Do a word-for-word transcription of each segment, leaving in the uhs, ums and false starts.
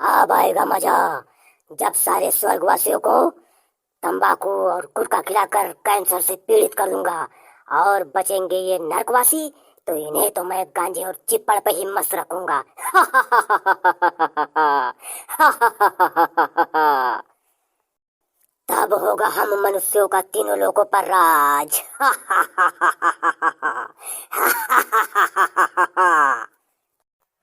अब आएगा मजा, जब सारे स्वर्गवासियों को तंबाकू और गुटखा खिलाकर कैंसर से पीड़ित कर दूंगा, और बचेंगे ये नरकवासी, तो इन्हें तो मैं गांजे और चिप्पड़ पे ही मस्त रखूंगा। तब होगा हम मनुष्यों का तीनों लोकों पर राज।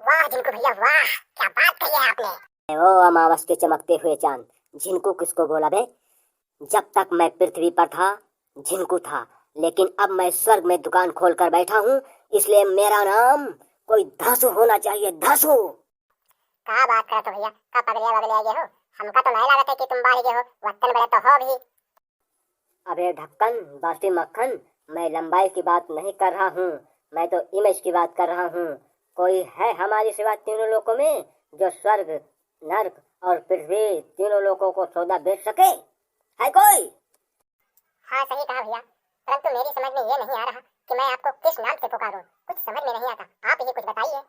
वाह झिनकू भैया, वाह, क्या बात कही है आपने। ओ अमावस के चमकते हुए चांद, झिनकू किसको बोला बे? जब तक मैं पृथ्वी पर था, झिनकू था, लेकिन अब मैं स्वर्ग में दुकान खोल कर बैठा हूँ, इसलिए मेरा नाम कोई धांसू होना चाहिए, धांसू। का बात करत हो भैया, का पगलिया वगलिया गए हो? हमका तो नहीं लागत है कि तुम बढ़ गए हो, वत्तन बड़े तो हो भी। अबे ढक्कन, बासी मक्खन, मैं लंबाई की बात नहीं कर रहा हूँ, मैं तो इमेज की बात कर रहा हूँ। कोई है हमारे सिवा तीनों लोकों में जो स्वर्ग, नर्क और पृथ्वी तीनों लोकों को सौदा बेच सके? है कोई? हाँ, सही कहा भैया, परंतु मेरी समझ में ये नहीं आ रहा कि मैं आपको किस नाम से पुकारूं, कुछ समझ में नहीं आता, आप ही कुछ बताइए।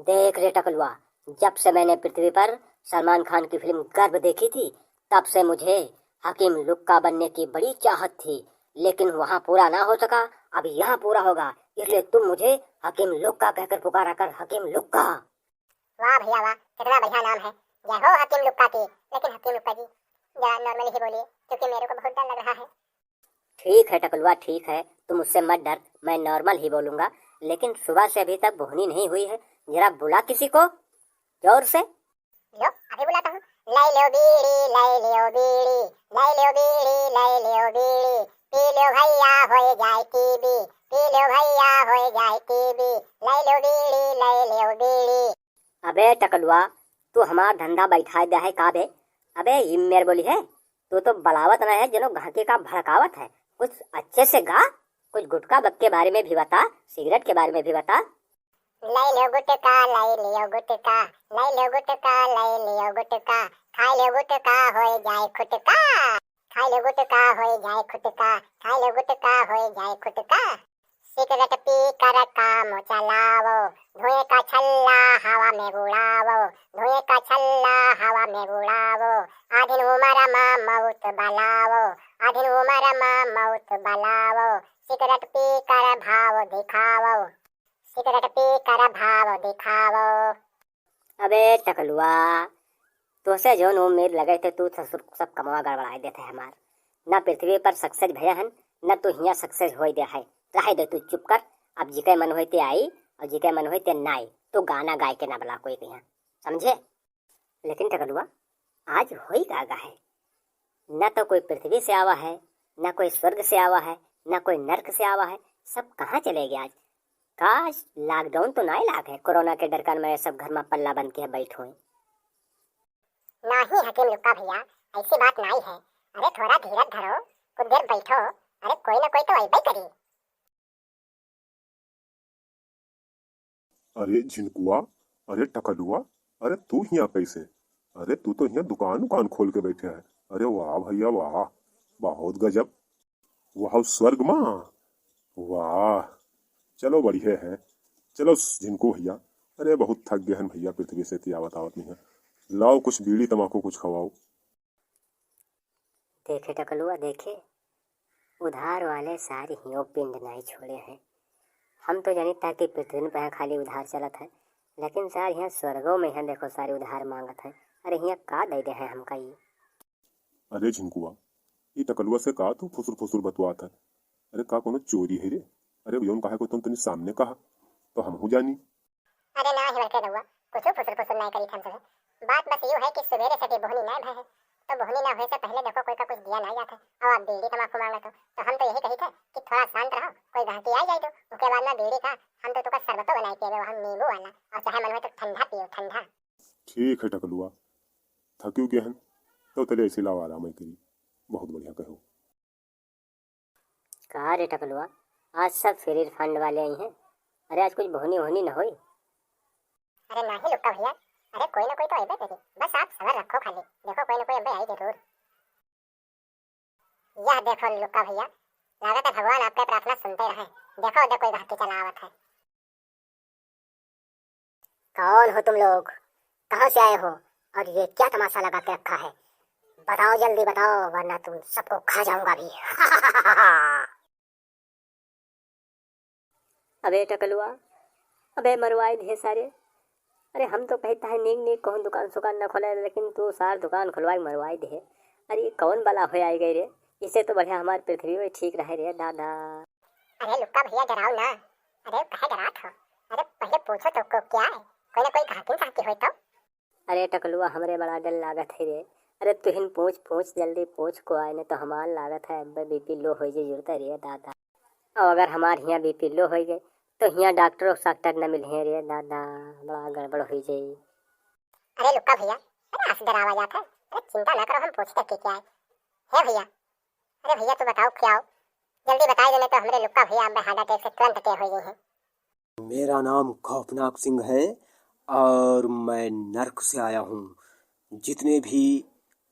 देख रे टकलुआ, जब से मैंने पृथ्वी पर सलमान खान की फिल्म गर्व देखी थी, तब से मुझे हकीम लुक्का बनने की बड़ी चाहत थी, लेकिन वहाँ पूरा ना हो सका, अब यहाँ पूरा होगा, इसलिए तुम मुझे हकीम लुक्का कहकर पुकारा कर, हकीम लुक्का। वाह भैया वाह, कितना बढ़िया नाम है। जय हो हकीम लुक्का की। लेकिन हकीम लुक्का जी, जरा नॉर्मली ही बोलिए, क्योंकि मेरे को बहुत डर लग रहा है। ठीक है टकलुआ, ठीक है, तुम उससे मत डर, मैं नॉर्मल ही बोलूंगा। लेकिन सुबह से अभी तक बोहनी नहीं हुई है, जरा बुला किसी को जोर से। लो, अभी बुलाता हूँ। लै लो बीड़ी, लै लो बीड़ी, लै लो बीड़ी, लै लो बीड़ी, पी लो भैया, होए जाए टीबी, पी लो भैया, होए जाए टीबी, लै लो बीड़ी, लै लो बीड़ी। अबे टकलुआ, तू हमार धंधा बैठाए द्या है का बे? अबे ई मेर बोली है, तू तो बलावत ना है, जनो गाहकी का भड़कावत है। कुछ अच्छे से गा, कुछ गुटखा बक के बारे में भी बता, सिगरेट के बारे में भी बता। लै लो गुटखा, लै लियो गुटखा, लै लो गुटखा, लै लियो गुटखा, खाए लो गुटखा, होए जाए खुटका। खाए लो गुटखा, होए जाए खुटका, खाए लो गुटखा, होए जाए खुटका। सिगरेट पी कर काम चलावो, धुएं का छल्ला हवा में उड़ावो, धुएं का छल्ला हवा में उड़ावो। आधिन उमर मा मौत बलावो, आधिन उमर मा मौत बलावो। सिगरेट पी कर भाव दिखावो, सिगरेट पी कर भाव दिखावो। अबे टकलुआ, तोसे जौन उम्मीद लगे थे, तू ससुर सब कमवा गड़बड़ाए देते हमार। ना पृथ्वी पर सक्सेस भया हन, ना तू हियाँ सक्सेस होई दे है। रहे दे तू चुप कर, अब जिके मन होई ते आई और जिके मन होई ते ना आई। तू गाना गाए के ना बला कोई के यहाँ, समझे? लेकिन टकलुआ, आज होई का गा है? ना तो कोई पृथ्वी से आवा है, ना कोई स्वर्ग से आवा है, ना कोई नर्क से आवा है, सब कहाँ चले गए आज? काश, लॉकडाउन तो नाय लाग है, कोरोना के डर का मारे सब घर में पल्ला बंद के बैठ हुए। नाही हकीम लुक्का भैया, ऐसी बात नाय है। अरे थोड़ा धीरज धरो, कुछ देर बैठो, अरे कोई ना कोई तो अइबे करी। अरे झिनकुआ, अरे टकलुआ, अरे तू हियाँ कैसे? अरे तू तो हियाँ दुकान उकान खोल के बैठे है। अरे वाह भैया वाह, बहुत गजब। वाह स्वर्ग मा, वाह। चलो बढ़िया है। चलो झिनकू भैया, अरे बहुत थक गए हैं भैया पृथ्वी से, ती आवत आवत नहीं है। लाओ कुछ बीड़ी तमाकू कुछ खवाओ। देखे टकलुआ, देखे, उधार वाले सार हियो पिंड नाई छोड़े हैं। हम तो जानी था कि पृथ्वी पे खाली उधार चलत है, लेकिन सार यहाँ स्वर्गों में यहाँ देखो सारे उधार मांगत है। अरे यहाँ का दे दे है हमका ये? अरे झिनकुआ, ये टकलुआ से का तू फुसुर फुसुर बतवात है? अरे का कोनो चोरी है रे? अरे जौन कहे को तुम तनी सामने कहा, तो हमहू जानी। अरे ना ही बड़के रउआ, कुछो फुसुर फुसुर नाय करी थन तुहे। बात बस यूं है कि सुबेरे से भी बोहनी नाय भय है, तो बोहनी ना होए से पहले देखो कोई का कुछ दिया नाय जात है, और आप बीड़ी तमाकू मांगत हो, तो हम तो यही कही थे कि थोड़ा शांत रहो, कोई गाहकी आ जाए तो, उसके बाद में बीड़ी का हम तो तुका शरबतो बनाए पिएबे, वहाँ नींबू वाला, और चाहे मन होए तो ठंडा पियो, ठंडा। ठीक है टकलुआ, थक्यू गए हन, तो तले ऐसे लाओ आराम ही करी, बहुत बढ़िया कहो। का रे टकलुआ, आज सब फ्री फंड वाले आई हैं। अरे आज कुछ बोहनी वोहनी न होई? अरे नाही लुक्का भैया, अरे कोई ना कोई तो अइबे करी, बस आप सबर रखो खाली, देखो कोई ना कोई अइबे आई जरूर। यह देखो लुक्का भैया, लागत है भगवान आपके प्रार्थना सुनते रहे, देखो उधर कोई गाहकी चला आवत है। कौन हो तुम लोग, कहाँ से आए हो और ये क्या तमाशा लगा के रखा है? बताओ, जल्दी बताओ, वरना तुम सबको खा जाऊंगा अभी। अबे टकलुआ, अबे मरवाई दे सारे। अरे हम तो कहता है नीक नीक कहूँ दुकान सुकान न खोले, लेकिन तू सार दुकान खुलवाई मरवाई दे। अरे ये कौन बला हो आई गई रे? इसे तो बढ़िया हमार पृथ्वी में ठीक रहे रे दादा। अरे लुक्का भैया डराओ ना। अरे काहे डरात हो? अरे पहले पूछो तो को क्या है? कोई ना कोई घातिन साथी होई तो? अरे टकलुआ, हमरे बड़ा डर लागत है रे। अरे तुहिन पूछ, पूछ, जल्दी पूछ को आए, नहीं तो हमार लागत है अब बीपी लो हो जाए जुड़ता रे दादा। और अगर हमार हियाँ बीपी लो हो गए तो हियाँ डॉक्टरों साक्टर न मिले रे दादा, बड़ा गड़बड़ हो जाए। अरे लुक्का भैया, अरे आस डरावा जात है। अरे चिंता ना करो, हम पूछ तक के क्या है। हे भैया, अरे भैया तो बताओ क्या हो, जल्दी बताई देने तो हमरे लुक्का भैया अब हार्ट अटैक से तुरंत टेर हो गए हैं। मेरा नाम खौफनाक सिंह है और मैं नर्क से आया हूँ। जितने भी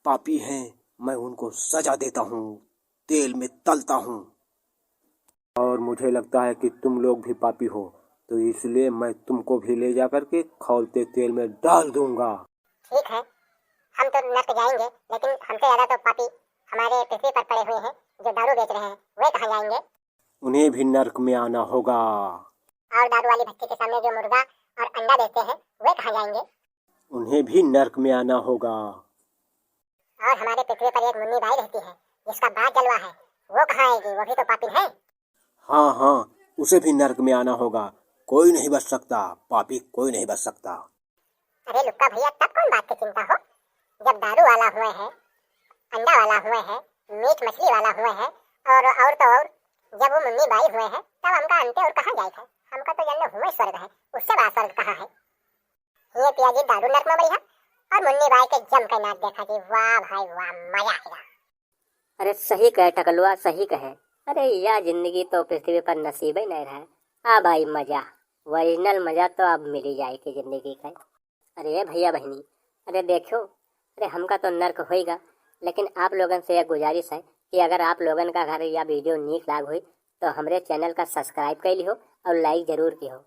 पापी हैं, मैं उनको सजा देता हूँ, तेल में तलता हूँ। और मुझे लगता है कि तुम लोग भी पापी हो, तो इसलिए मैं तुमको भी ले जा करके खौलते तेल में डाल दूंगा। ठीक है, हम तो नर्क जाएंगे, लेकिन हमसे ज्यादा तो पापी हमारे पृथ्वी पर पड़े हुए हैं, जो दारू बेच रहे हैं, वे कहाँ जाएंगे? उन्हें भी नर्क में आना होगा। और दारू वाली भट्टी के सामने जो मुर्गा और अंडा बेचते हैं, वे कहाँ जाएंगे? उन्हें भी नर्क में आना होगा। और हमारे पृथ्वी पर एक मुन्नी बाई रहती है, जिसका बात जलवा है, वो कहाँ आएगी? वो भी तो पापिन है। हाँ, हाँ, उसे भी नर्क में आना होगा। कोई नहीं बच सकता, पापी कोई नहीं बच सकता। अरे लुक्का भैया, तब कौन बात की चिंता हो, जब दारू वाला हुए है, अंडा वाला हुए है, मीट मछली वाला हुए है, और, और तो और, जब वो मुन्नी बाई हुए है, तब हमका अंते और कहाँ जाए है? हमका तो जन्म हुए स्वर्ग है, उससे बड़ा स्वर्ग कहाँ है? ये पिया जी दारू नर्क में बढ़िया, और मुन्नी बाई के जम के नाच देखा जी, वाह भाई वाह, मजा आएगा। अरे सही कहे टकलुआ, सही कहे। अरे या जिंदगी तो पृथ्वी पर नसीबे नहीं रहे। अब आई मजा, ओरिजिनल मजा तो अब मिली जाए के जिंदगी का। अरे भैया बहनी, अरे देखो, अरे हमका तो नर्क होइगा, लेकिन आप लोगन से एक गुजारिश है कि अगर आप लोगन का घर या वीडियो नीक लाग हुई तो हमरे चैनल का सब्सक्राइब कर लिहो और लाइक जरूर किहो।